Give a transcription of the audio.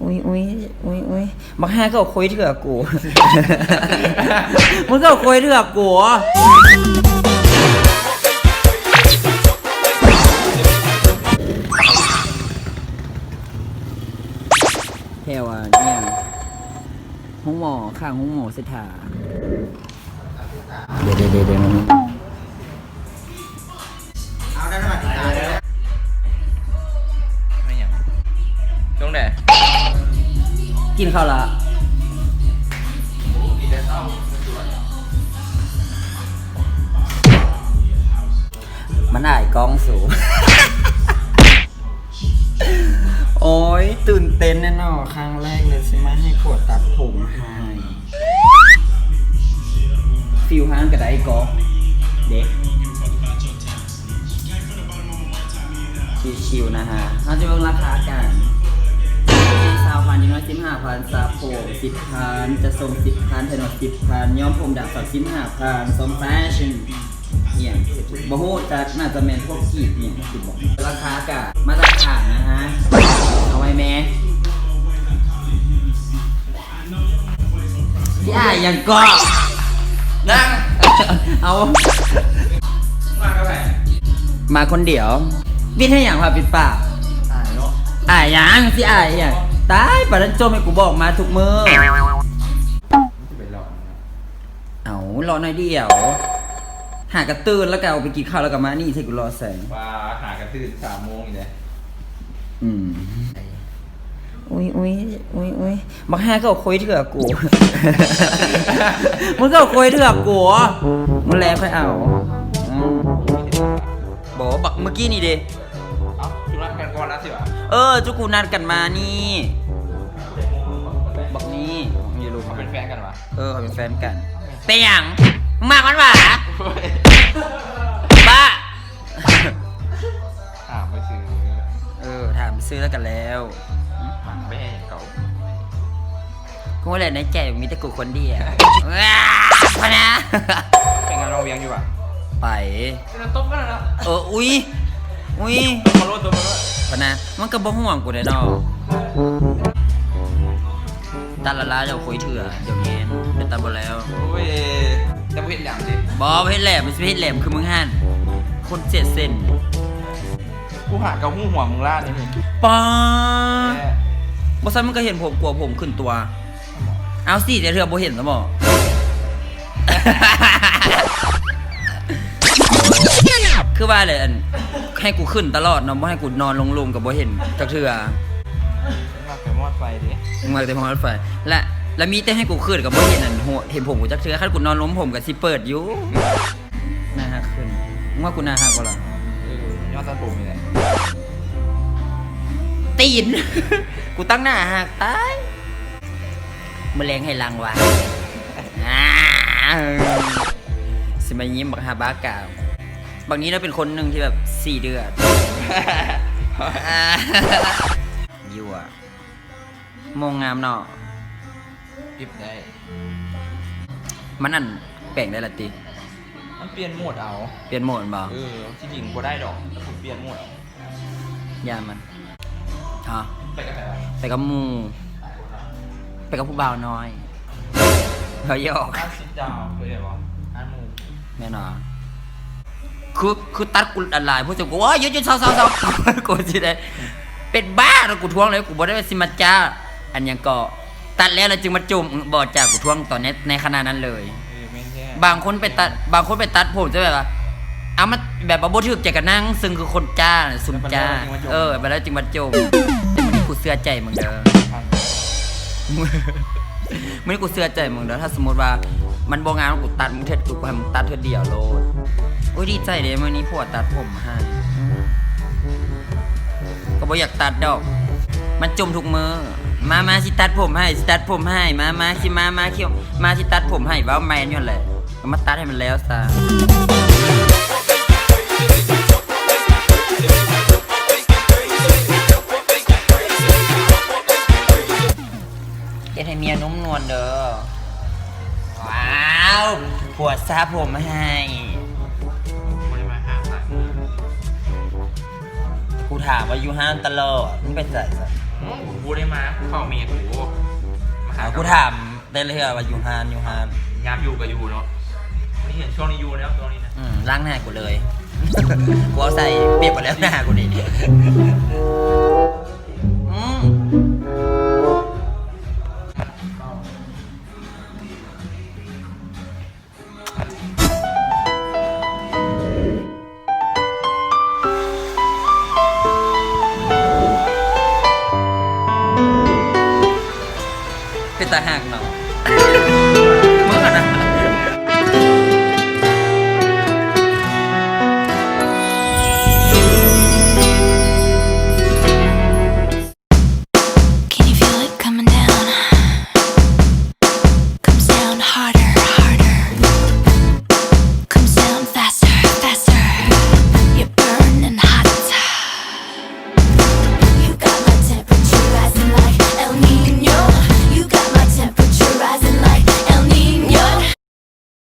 ອຸຍ ອຸຍ ອຸຍ ອຸຍ ບັກຫ່າ ກໍເອົາໂຄຍເຖືກກູ ມຶງກໍເອົາໂຄຍເຖືກກູ. ແຖວ ອາ ອີ່ຫຍັງ ໂຮງໝໍ ຂ້າງໂຮງໝໍເສດຖາ. ເດ ເດ ເດ ເດ ເອົາໄດ້ ສະຫວັດດີ ແມ່ນຫຍັງ? ຊ່ວງໃດ? ກິນເຂົ້າລະ. ມັນອາຍກ້ອງສູ. ໂອ້ຍ ຕື່ນເຕັ້ນແນ່ເນາະ ຄັ້ງແລກເລີຍຊິມາໃຫ້ຜົວຕັດຜົມໃຫ້. ຟິວຮ້ານກໍໄດ້ກໍເດ້ ຊິວໆ ນະຮະ. ເຮົາຈະເບິ່ງລາຄາກັນ ຊາວພັນ ຢ່າງໜ້ອຍສິບຫ້າພັນ ສະໂພກສິບພັນ ຈະຊົງສິບພັນ ໄທນອນສິບພັນ ຍ້ອມຜົມດຳສາມສິບຫ້າພັນ ຊົງແຟຊັ່ນ ອີ່ຫຍັງ ບໍ່ຮູ້ຈັກ ໜ້າຈະແມ່ນພວກກີບອີ່ຫຍັງ ຄິດບໍ່. ລາຄາກະມາດຕະຖານນະຮະ ເອົາໄວ້ແມ່. ຊິອ້າຍຫຍັງເກາະ? ນາງ ເອົາ ມາກັບໃຜ? ມາຄົນດຽວ. ບິດໃຫ້ຫຍັງ ພາປິດປາກ? ອາຍເນາະ. ອາຍຫຍັງ? ຊິອາຍຫຍັງ? ຕາຍ ປານນັ້ນຈົ່ມໃຫ້ກູບອກມາທຸກມື້. ເອົາ ລໍໜ້ອຍດຽວ ຫາກະຕື່ນ ແລ້ວກະອອກໄປກິນເຂົ້າ ແລ້ວກະມານີ້ໃສ່ກູລໍໃສ່. ວ່າຫາກະຕື່ນສາມໂມງນີ້ແຫຼະ. ອືມ ອຸຍ ອຸຍ ອຸຍ ອຸຍ ບັກຫ່າ ກໍເອົາໂຄຍເຖືກກູ ມຶງກໍເອົາໂຄຍເຖືກກູ ມື້ແລງຄ່ອຍເອົາ. ອືມ ບໍ່ ບັກມື້ກີ້ນີ້ເດ. ເອົ້າ ຈຸນັດກັນກ່ອນລະຊິວະ? ເອີ ຈຸກູນັດກັນມານີ້ ບັກນີ້ ຢູ່ລຸ່ມ ເຂົາເປັນແຟນກັນຫວາ? ເອີ ເຂົາເປັນແຟນກັນ. ເປັນຫຍັງ? ມຶງມັກມັນຫວາ? ບ້າ. ຖາມໄປຊື່ ເອີ ຖາມໄປຊື່ແລ້ວກໍແລ້ວ. ມັກແມ່ເຂົາ ກູວ່າແຫຼະ ໃນໃຈມີແຕ່ກູຄົນດຽວ ພະນະ. ໄປງານລອງວຽງຢູ່ຫວາ? ໄປ. ເປັນນ້ຳຕົກກັນນະ. ເອີ ອຸຍ ອຸຍ ຕົບມາໂລດ ຕົບມາໂລດ ພະນະ. ມັນກໍບໍ່ຫ່ວງກູແດ່ເນາະ. ຕັດລະລາ ເຈົ້າຄຸຍເຖື່ອ ດຽວແມ່ນ ເປັນຕາບໍ່ແລ້ວ. ໂອ້ຍ ແຕ່ບໍ່ເຮັດແຫຼມຕິ? ບໍ່ ບໍ່ເຮັດແຫຼມ ມັນຊິເຮັດແຫຼມຄືມຶງຫັ້ນ ຄົນເສຍເສັ້ນ. ກູຫາກໍຮູ້ຫົວມຶງລ້ານນີ້. ປ້າ ແທ້ ບໍ່ຊັ້ນມັນກໍເຫັນຜົມ ກົວຜົມຂຶ້ນຕົວ. ເອົາ ສີແຕ່ເທື່ອບໍ່ເຫັນຊະບໍ? ຄືວ່າແຫຼະ ອັນ ໃຫ້ກູຂຶ້ນຕະຫຼອດເນາະ ບໍ່ໃຫ້ກູນອນລົງລຸ່ມກໍບໍ່ເຫັນຈັກເທື່ອ. ມັກແຕ່ມອດໄຟເດ້ ມັກແຕ່ມອດໄຟ. ແລະ ແລະມີແຕ່ໃຫ້ກູຂຶ້ນກໍບໍ່ເຫັນອັນຫົວ ເຫັນຜົມກູຈັກເທື່ອ. ຄັນກູນອນລົງຜົມກໍຊິເປີດຢູ່. ໜ້າຮັກຂຶ້ນ. ມຶງວ່າກູໜ້າຮັກບໍ່ລະ? ເອີ ຍ້ອນຕັດຜົມນີ້ແຫຼະ. ຕີນ ກູຕັ້ງໜ້າຮັກຕາຍ. ມື້ແລງໃຫ້ລັງວ່າ ຊິມາຍິ້ມບັກຫາບ້າກາມ. ບັກນີ້ລະເປັນຄົນໜຶ່ງທີ່ແບບສີ່ເດືອນ. ຢູ່ອະ ໂມງງາມເນາະ. ເກັບໄດ້. ມັນອັນ ແປງໄດ້ລະຕິ? ມັນປ່ຽນໂໝດເອົາ. ປ່ຽນໂໝດແມ່ນບໍ່? ເອີ ທີ່ຈິງບໍ່ໄດ້ດອກ ຕ້ອງປ່ຽນໂໝດເອົາ. ຢ້ານມັນ. ຮະ? ໄປກັບໃຜວະ? ໄປກັບໝູ່. ໄປກັບຜູ້ບ່າວນ້ອຍ. ເຮົາຢອກ. ແມ່ນຫວາ? ຄື ຄືຕັດກູຫຼາຍໂພດ ໂອ້ຍ ຢຸດໆ ເຊົາໆ ກູຊິໄດ້ເປັນບ້າແລ້ວ. ກູທວງແລ້ວ ກູບໍ່ໄດ້ວ່າຊິມາຈ້າອັນຫຍັງເກາະ ຕັດແລ້ວ ແລ້ວຈຶ່ງມາຈົ່ມ. ບໍ່ຈ້າ ກູທວງຕອນໃນ ໃນຂະນະນັ້ນເລີຍ. ເອີ ແມ່ນແທ້. ບາງຄົນໄປຕັດ ບາງຄົນໄປຕັດຜົມຈະແບບວ່າ ເອົາ ມັນແບບວ່າບໍ່ຖືກໃຈກັບນາງ ຊຶ່ງຄືຄົນຈ້າ ຊຸມຈ້າ. ເອີ ບາດແລ້ວຈຶ່ງມາຈົ່ມ. ແຕ່ມື້ນີ້ກູເຊື່ອໃຈມຶງເດີ. ມື້ນີ້ກູເຊື່ອໃຈມຶງເດີ ຖ້າສົມມຸດວ່າມັນບໍ່ງາມ ກູຕັດ ມຶງເຮັດ ກູໃຫ້ມຶງຕັດເທື່ອດຽວໂລດ. ໂອ້ຍ ດີໃຈເດ້ ມື້ນີ້ຜົວຕັດຜົມໃຫ້. ອືມ ກໍບໍ່ຢາກຕັດດອກ ມັນຈົ່ມທຸກມື້. ມາ ມາ ຊິຕັດຜົມໃຫ້ ຊິຕັດຜົມໃຫ້ ມາ ມາ ຊິມາ ມາ ຄິວ ມາ ຊິຕັດຜົມໃຫ້. ເວົ້າແມ່ນຢູ່ຫັ້ນແຫຼະ ກໍມາຕັດໃຫ້ມັນແລ້ວຊະ. ເຮັດໃຫ້ເມຍນຸ້ມນວນເດີ. ວ້າວ ຜົວສະຜົມໃຫ້. ບໍ່ໄດ້ມາຫ້າງສາຍ. ກູຖາມວ່າຢູ່ຫ້າງຕະຫຼອດ ມຶງໄປໃສຊະ? ໂອ້ ກູບໍ່ໄດ້ມາ ເຂົ້າເມຍກູ ມາຫາ ເອົາ ກູຖາມແຕ່ລະເທື່ອວ່າຢູ່ຮ້ານ ຢູ່ຮ້ານ ຍາມຢູ່ກໍຢູ່ເນາະ. ນີ້ເຫັນຊ່ວງນີ້ຢູ່ແລ້ວ ຊ່ວງນີ້ນະ ອືມ ລ້າງໜ້າໃຫ້ກູເລີຍ. ກູເອົາໃສ່ປຽກໝົດແລ້ວໜ້າກູນີ້. ອືມ. ເປັນຕາຮັກເນາະ.